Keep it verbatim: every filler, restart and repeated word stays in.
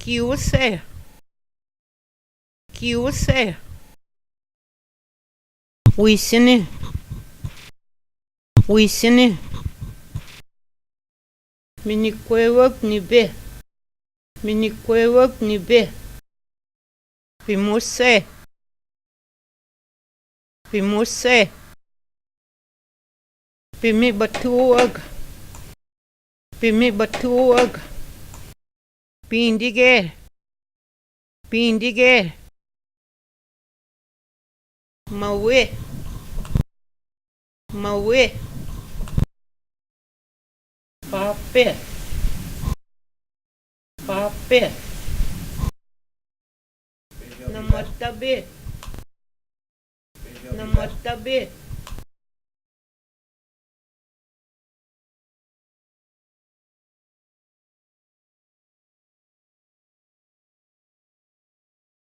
Kiuse. Kiuse. Wisini. Wisini. Minikwewok nibe. Minikwewok nibe. Pimuse. Pimuse. Pimibatuwok. Pimibatuwok. Pindige. Pindige. Mawe. Mawe. Pape. Pape. Namatabe. Namatabe.